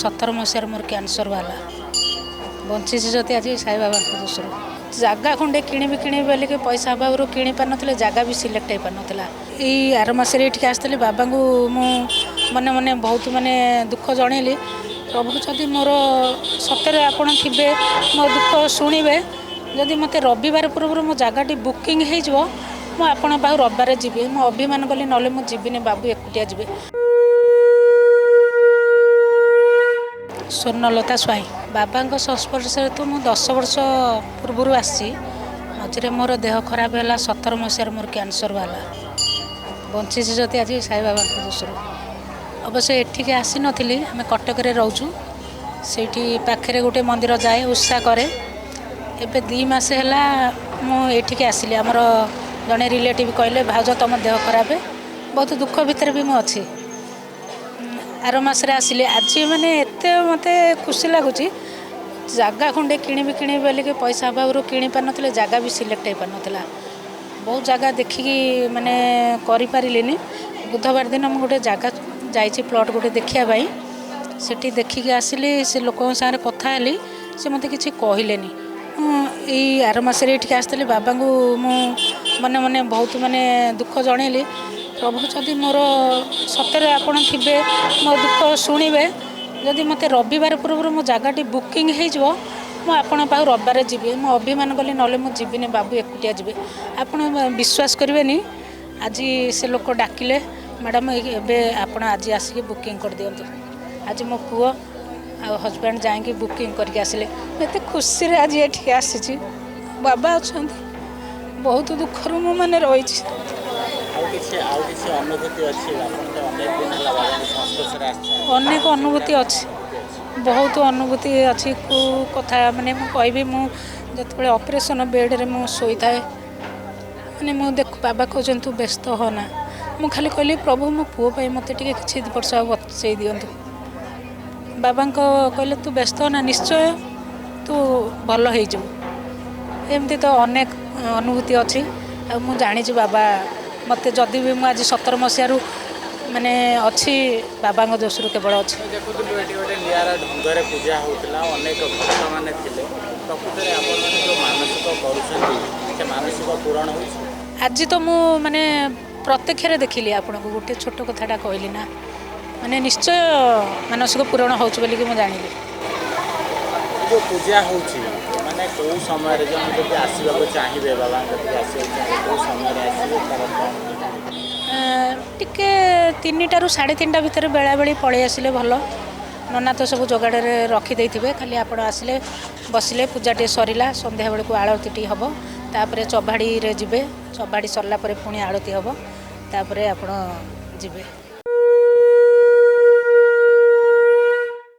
2017 ମସିହାରେ ମୋର କ୍ୟାନ୍ସର ବାହାରିଲା। ବଞ୍ଚିଛି ଯଦି ଆଜି ସାଇବାବାଙ୍କ ଦୋଷରୁ। ଜାଗା ଖଣ୍ଡେ କିଣିବି କିଣିବି ବୋଲିକି ପଇସା ଅଭାବରୁ କିଣି ପାରିନଥିଲି, ଜାଗା ବି ସିଲେକ୍ଟ ହେଇପାରୁନଥିଲା। ଏଇ ଆର ମାସରେ ଏଇଠିକି ଆସିଥିଲି, ବାବାଙ୍କୁ ମୁଁ ମନେ ମନେ ବହୁତ ମାନେ ଦୁଃଖ ଜଣେଇଲି। ପ୍ରଭୁ ଯଦି ମୋର ସତରେ ଆପଣ ଥିବେ, ମୋ ଦୁଃଖ ଶୁଣିବେ, ଯଦି ମୋତେ ରବିବାର ପୂର୍ବରୁ ମୋ ଜାଗାଟି ବୁକିଂ ହେଇଯିବ, ମୁଁ ଆପଣଙ୍କ ପାଖକୁ ରବିବାରେ ଯିବି। ମୁଁ ଅଭିମାନ କଲି, ନହେଲେ ମୁଁ ଯିବିନି, ବାବୁ ଏକୁଟିଆ ଯିବେ। ସ୍ୱର୍ଣ୍ଣଲତା ସ୍ୱାଇଁ। ବାବାଙ୍କ ସଂସ୍ପର୍ଶରେ ତ ମୁଁ 10 ବର୍ଷ ପୂର୍ବରୁ ଆସିଛି। ମଝିରେ ମୋର ଦେହ ଖରାପ ହେଲା, 17 ମସିହାରେ ମୋର କ୍ୟାନ୍ସର ବାହାରିଲା। ବଞ୍ଚିଛି ଯଦି ଆଜି ସାଇବାବାଙ୍କ ଦୋଷରୁ। ଅବଶ୍ୟ ଏଠିକି ଆସିନଥିଲି, ଆମେ କଟକରେ ରହୁଛୁ, ସେଇଠି ପାଖରେ ଗୋଟେ ମନ୍ଦିର ଯାଏ, ଓଷା କରେ। ଏବେ 2 ମାସ ହେଲା ମୁଁ ଏଠିକି ଆସିଲି। ଆମର ଜଣେ ରିଲେଟିଭ୍ କହିଲେ, ଭାଉଜ ତୁମ ଦେହ ଖରାପ, ବହୁତ ଦୁଃଖ ଭିତରେ ବି ମୁଁ ଅଛି। ଆର ମାସରେ ଆସିଲି, ଆଜି ମାନେ ଏତେ ମୋତେ ଖୁସି ଲାଗୁଛି। ଜାଗା ଖଣ୍ଡେ କିଣିବି କିଣିବି ବୋଲିକି ପଇସା ଅଭାବରୁ କିଣି ପାରିନଥିଲି, ଜାଗା ବି ସିଲେକ୍ଟ ହେଇପାରୁନଥିଲା। ବହୁତ ଜାଗା ଦେଖିକି ମାନେ କରିପାରିଲିନି। ବୁଧବାର ଦିନ ମୁଁ ଗୋଟେ ଜାଗା ଯାଇଛି ପ୍ଲଟ୍ ଗୋଟେ ଦେଖିବା ପାଇଁ, ସେଠି ଦେଖିକି ଆସିଲି। ସେ ଲୋକଙ୍କ ସାଙ୍ଗରେ କଥା ହେଲି, ସେ ମୋତେ କିଛି କହିଲେନି। ମୁଁ ଏଇ ଆର ମାସରେ ଏଇଠିକି ଆସିଥିଲି, ବାବାଙ୍କୁ ମୁଁ ମନେ ମନେ ବହୁତ ମାନେ ଦୁଃଖ ଜଣେଇଲି। ପ୍ରଭୁ ଯଦି ମୋର ସତରେ ଆପଣ ଥିବେ, ମୋ ଦୁଃଖ ଶୁଣିବେ, ଯଦି ମୋତେ ରବିବାର ପୂର୍ବରୁ ମୋ ଜାଗାଟି ବୁକିଂ ହେଇଯିବ, ମୁଁ ଆପଣଙ୍କ ପାଖକୁ ରବିବାରେ ଯିବି। ମୁଁ ଅଭିମାନ କଲି, ନହେଲେ ମୁଁ ଯିବିନି, ବାବୁ ଏକୁଟିଆ ଯିବେ। ଆପଣ ବିଶ୍ୱାସ କରିବେନି, ଆଜି ସେ ଲୋକ ଡାକିଲେ, ମ୍ୟାଡ଼ାମ୍ ଏବେ ଆପଣ ଆଜି ଆସିକି ବୁକିଂ କରିଦିଅନ୍ତୁ। ଆଜି ମୋ ପୁଅ ଆଉ ହଜବେଣ୍ଡ ଯାଇକି ବୁକିଂ କରିକି ଆସିଲେ। ମୁଁ ଏତେ ଖୁସିରେ ଆଜି ଏଠିକି ଆସିଛି। ବାବା ଅଛନ୍ତି, ବହୁତ ଦୁଃଖରୁ ମୁଁ ମାନେ ରହିଛି। ଆଉ କିଛି ଅନୁଭୂତି ଅଛି? ଆପଣ ତ ଅନେକ ଦିନ ହେଲା ବାବାଙ୍କ ସଂସ୍ପର୍ଶରେ ଆସିଛନ୍ତି। ଅନେକ ଅନୁଭୂତି ଅଛି, ବହୁତ ଅନୁଭୂତି ଅଛି। କେଉଁ କଥା ମାନେ ମୁଁ କହିବି, ମୁଁ ଯେତେବେଳେ ଅପରେସନ୍ ବେଡ଼୍ରେ ମୁଁ ଶୋଇଥାଏ, ମାନେ ମୁଁ ଦେଖ ବାବା କହୁଛନ୍ତି ତୁ ବ୍ୟସ୍ତ ହନା। ମୁଁ ଖାଲି କହିଲି ପ୍ରଭୁ ମୋ ପୁଅ ପାଇଁ ମୋତେ ଟିକେ କିଛି ବର୍ଷ ଆଉ ବଞ୍ଚେଇ ଦିଅନ୍ତୁ। ବାବାଙ୍କ କହିଲେ ତୁ ବ୍ୟସ୍ତ ହନା, ନିଶ୍ଚୟ ତୁ ଭଲ ହେଇଯିବୁ। ଏମିତି ତ ଅନେକ ଅନୁଭୂତି ଅଛି। ଆଉ ମୁଁ ଜାଣିଛି ବାବା ମୋତେ, ଯଦି ବି ମୁଁ ଆଜି 17 ମସିହାରୁ ମାନେ ଅଛି, ବାବାଙ୍କ ଦୋଷରୁ କେବଳ ଅଛି। ଦେଖୁଥିଲୁ ଏଠି ଗୋଟେ ନିଆରା ଢଙ୍ଗରେ ପୂଜା ହେଉଥିଲା, ଅନେକ ଭକ୍ତମାନେ ଥିଲେ। ପ୍ରକୃତରେ ଆପଣମାନେ ଯେଉଁ ମାନସିକ କରୁଛନ୍ତି ସେ ମାନସିକ ପୂରଣ ହେଉଛି? ଆଜି ତ ମୁଁ ମାନେ ପ୍ରତ୍ୟକ୍ଷରେ ଦେଖିଲି। ଆପଣଙ୍କୁ ଗୋଟେ ଛୋଟ କଥାଟା କହିଲି ନା, ମାନେ ନିଶ୍ଚୟ ମାନସିକ ପୂରଣ ହେଉଛି ବୋଲିକି ମୁଁ ଜାଣିଲି। ଯେଉଁ ପୂଜା ହେଉଛି, ମାନେ କେଉଁ ସମୟରେ ଜଣେ ଯଦି ଆସିବାକୁ ଚାହିଁବେ, ବାବାଙ୍କ କତିକି ଆସିବାକୁ ଚାହିଁବେ, କେଉଁ ସମୟରେ ଆସିବେ, ତାର କ'ଣ? ଟିକେ 3ଟାରୁ 3:30 ଭିତରେ ବେଳାବେଳି ପଳେଇ ଆସିଲେ ଭଲ। ନନା ତ ସବୁ ଯୋଗାଡ଼ରେ ରଖିଦେଇଥିବେ, ଖାଲି ଆପଣ ଆସିଲେ ବସିଲେ, ପୂଜା ଟିକେ ସରିଲା, ସନ୍ଧ୍ୟାବେଳକୁ ଆଳତି ଟିକେ ହେବ, ତାପରେ ଚଭାଡ଼ିରେ ଯିବେ, ଚଭାଡ଼ି ସରିଲା ପରେ ପୁଣି ଆଳତି ହେବ, ତାପରେ ଆପଣ ଯିବେ।